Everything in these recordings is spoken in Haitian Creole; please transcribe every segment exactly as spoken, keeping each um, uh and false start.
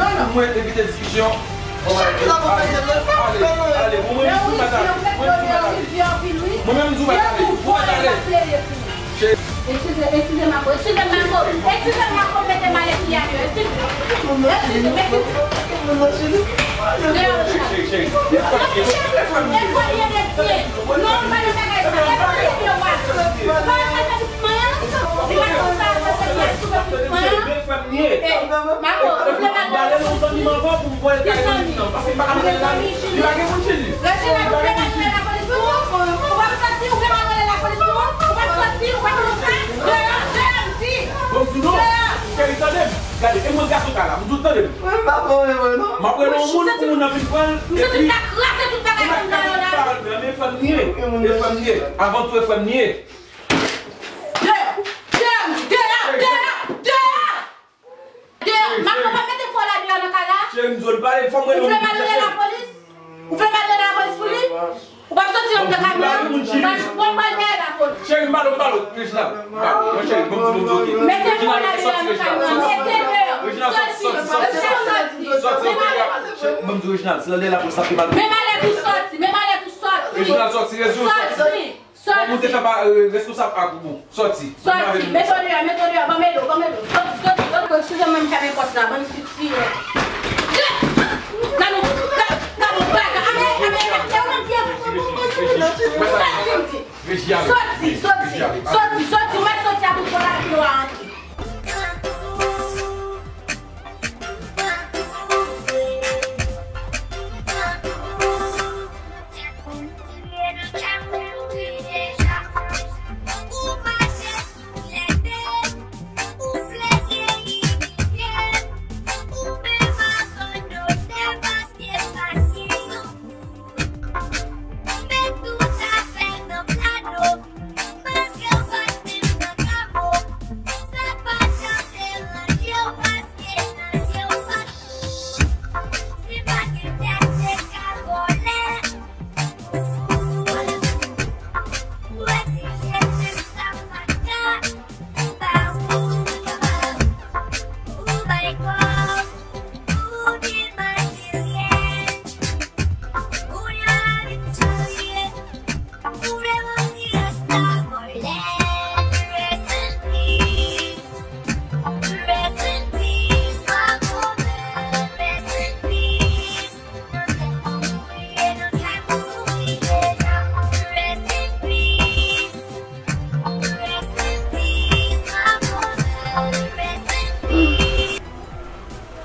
pou mwen evite diskisyon. Bon, ale, ale, bon, mwen menm di w pa ta ale. Mwen menm di w pa ta ale. Mwen menm di w pa ta ale. Bon, ale. Eskize, eskize Mako, eskize Mako, eskize Mako, mete malèt li a deyò, eskize. Eskize, eskize. Deyò, Richard. E fò li rete. Non, pa nan bagay sa. E fò li rete. Li pa konn sa, konsa li al sou pèp mwen an. Frè m ye. Mako, ou vle m al rele zanmi m anvan pou m voye l kay zanmi m nan. Paske m pa ka mennen l ale. Li pa gen moun chez li. Reginald, ou vle m al rele lapolis pou ou? Ou p ap soti, ou vle m al rele lapolis pou ou? Ou p ap soti, ou p ap konsa? Deyò, deyò, m di. Bon, m di non. Deyò. Cheri, tande m. Gade, e mwen gason kay la. M di w tande m. Mwen pa fò mwen non. M ap rele yon moun pou moun nan vin pran l. M santi m ta kraze tout bagay moun nan yo la. Men frè m ye. E frè m ye. Avan tou, e frè m ye. Deyò! Deyò! Deyò! Deyò! Deyò! Mako pa mete fò la deyò nan kay la. Cheri, m di w pale, fò m rele yon moun. Ou vle m al rele lapolis? Ou vle m al rele lapolis pou li? Ou p ap soti anndan kay mwen an? Mwen, mwen pral rele lapolis. Cheri, m pale w, m pale w, Reginald. M pale w, cheri, bon, bon, bon, ok. Mete fò la deyò nan kay mwen an. Mete deyò. Reginald, soti, soti, soti, soti, soti. Cheri, bon, m di Reginald, si l al lapolis, l ap pi mal. Men malèt ou soti, men malèt ou soti. Reginald, soti, Reginald, soti. Soti. Kòm ou te fè pa, euh, responsab ak ou, soti. Soti. Mete w deyò, mete w deyò, ban m ede w, ban m ede w. Soti, soti, soti. Eskize m, mwen m fèmen pòt la, ban m soti. Gade yon, gade, gade yon bagay. Ame, ame, e ou menm ki an fè mwen, mwen, mwen, mwen, mwen, soti, m di. Soti, soti, soti, soti, ou mèt soti a tout pòt la, ki nou a antre.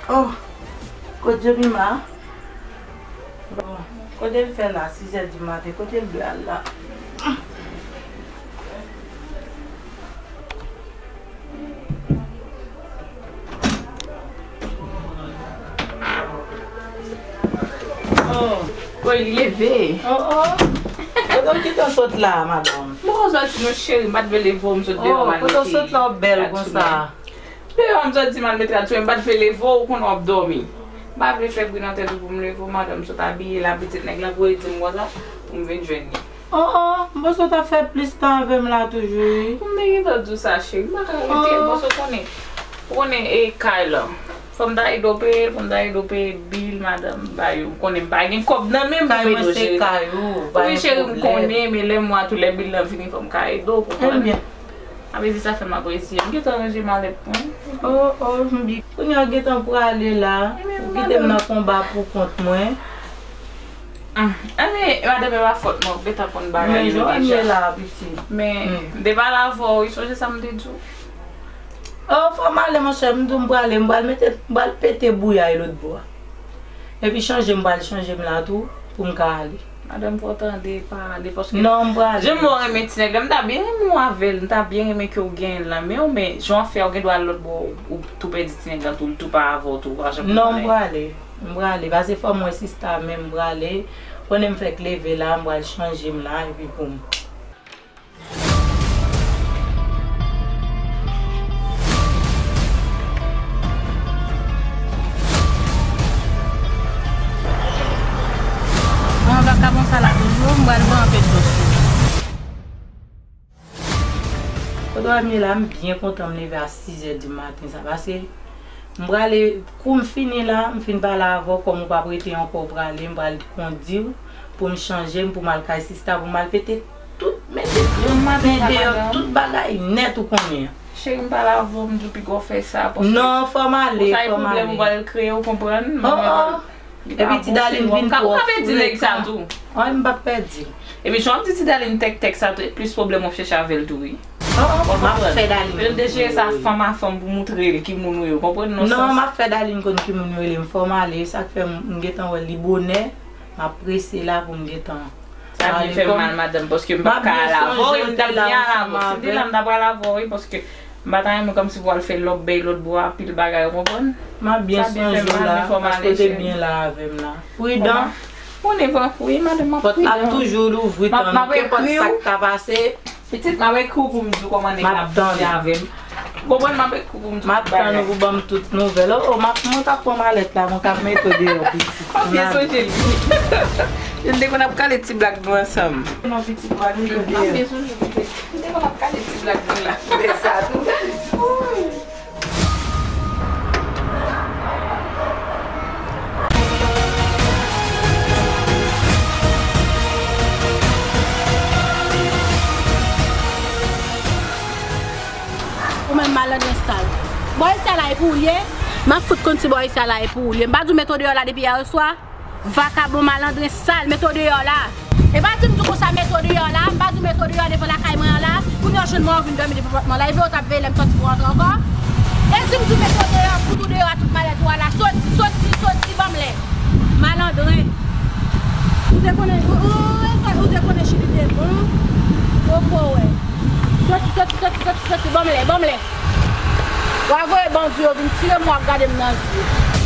Oh, kot Jemima? Bon, kote l fè la, sis è di maten, kote l dwe al la? Oh, woy, li leve. Oh, oh. Kote w kite w sot la, madanm? M poko soti non, cheri, m pa t vle leve w, m sot deyò, oh, m al kote w sot la, w bèl konsa. Deyò, m sot di m al mete rad sou mwen, m pa t vle leve w, ou konnen w ap dòmi. M pa vle fè bri nan tèt ou pou m leve w, madanm, m sot abiye la, pitit nèg la voye di m konsa, pou m vin jwenn li. Oh, oh, m panse w t ap fè plis tan avè m la toujou, wi. M te gentan di w sa, cheri. M pa ka rete, oh, paske w konnen, ou konnen, e, kay lan. Fò m ta ede w peye l, fò m ta ede w peye bil, madanm, bay yo. M konnen m pa gen kòb nan men m pou m ede w, cheri. Kay mwen se kay ou, pa gen pwoblèm. Wi, cheri, m konnen, men lè mwa tou, lè bil lan fini, fò m ka ede w, ou konnen. Ebyen. Sa vle di sa fè m ap resi. M gentan ranje malèt mwen. Oh, oh, m bi. Kounye a w gentan prale la. Ou kite m nan konba pou kont mwen. Anben, madanm, e pa fòt mwen, ou gentan konn bagay yo deja. Men jan w ye la, pitit. Men, m te pale avè w, wi, sonje sa m te di w. Oh, fò m ale, monchè, m di w m prale, m pral mete, m pral pete bouyay lòt bò a. Epi chanje, m pral chanje m la tou, pou m ka ale. Madanm, fò w tande, pa ale, paske... Non, m prale. Jan m wè w renmen ti nèg la, m ta byen renmen w avè l, m ta byen renmen ke w genyen l nan men w, men jan w ap fè a, ou gen dwa al lòt bò, ou tou pèdi ti nèg la tou, li tou pa avè w tou, ou pa janm konnen. Non, m prale, m prale, pase fò m wè sista menm, m prale, konnen m fèk leve la, m pral chanje m la, epi pou m... Bon, vakabon sa la toujou, m pral pran anpil dlo sou li. Kote w ap ye la, m byen kontan m leve a sis è di maten sa, paske m prale, kou m fini la, m fin pale avè w, kòm ou p ap rete ankò, w prale, m pral kondi w pou m chanje m, pou m al kay sista, pou m al pete tout, mete Mwen deyò tout bagay nèt ou konnen. Cheri, m pale avè w, m di w piga w fè sa, paske... Non, fò m ale, fò m ale. Ou sa e pwoblèm ou pral kreye, ou konprann? Oh, oh. Epi ti Dalin vin twò frekan. Ou ka pèdi nèg sa tou. An, m p ap pèdi. Epi jan w ap di ti Dalin tèk tèk sa tou, e plis pwoblèm w ap chèche avè l tou, wi. Oh, oh, m ap fè Dalin. Yo te jere sa fanm a fanm pou moutre l ki moun ou ye, ou konprann non? Non, m ap fè Dalin konn ki moun yo rele m, fò m ale, sa k fè m, m gentan wè li bonè, m ap prese la pou m gentan... Sa byen fè m mal, madanm, paske m p ap ka al avè w, wi, m t ap byen al avè w. Si m te la, m ta pral avè w, wi, paske m pa ta renmen kòmsi pou al fè lòt bèy lòt bò a, pil bagay, ou konprann? M ap byen sonje w la, paske w te byen la avè m la. Pridan. Ou konnen, wi, madanm, m ap pridan. Pòt la ap toujou louvri, tann, kenpòt sa k ka pase. Pitit, m ap ekri w pou m di w kòman nèg la ap viv avè m. Ou konprann, m ap ekri w pou m di w tout bagay. M ap tann ou pou ban m tout nouvèl. Oh, oh, m ap, mwen k ap pran malèt la, mwen k ap mete w deyò, pitit. M ap byen sonje l. Nou te konn ap kale ti blag nou ansanm. Non, pitit, m ap mete w deyò. M ap byen sonje l, pitit. Nou te konn ap kale ti blag nou la. Lè sa tou. Ou menm malandren sal. Bò isi a la e pou ou l ye? M ap fout konn si bò isi a la e pou ou l ye. M pa di w mete w deyò la depi yè oswa? Vakabon malandren sal, mete w deyò la. E pa di m di w konsa mete w deyò la, m pa di w mete w deyò devan lakay mwen an la, kounye a w jwenn mwen w vin dòmi devan pòt mwen la, e vre w t ap veye lè m sòti pou rantre ankò? E di m di w mete w deyò, fout ou deyò a tout malèt ou a la, soti, soti, soti, ban m lè. Malandren. Ou te konnen, ou, ou, ou, ou te konnen Chili te bon? Poko wè. Soti, soti, soti, soti, soti, ban m lè, ban m lè. W a voye bandi yo vin tire m, w ap gade m nan zye.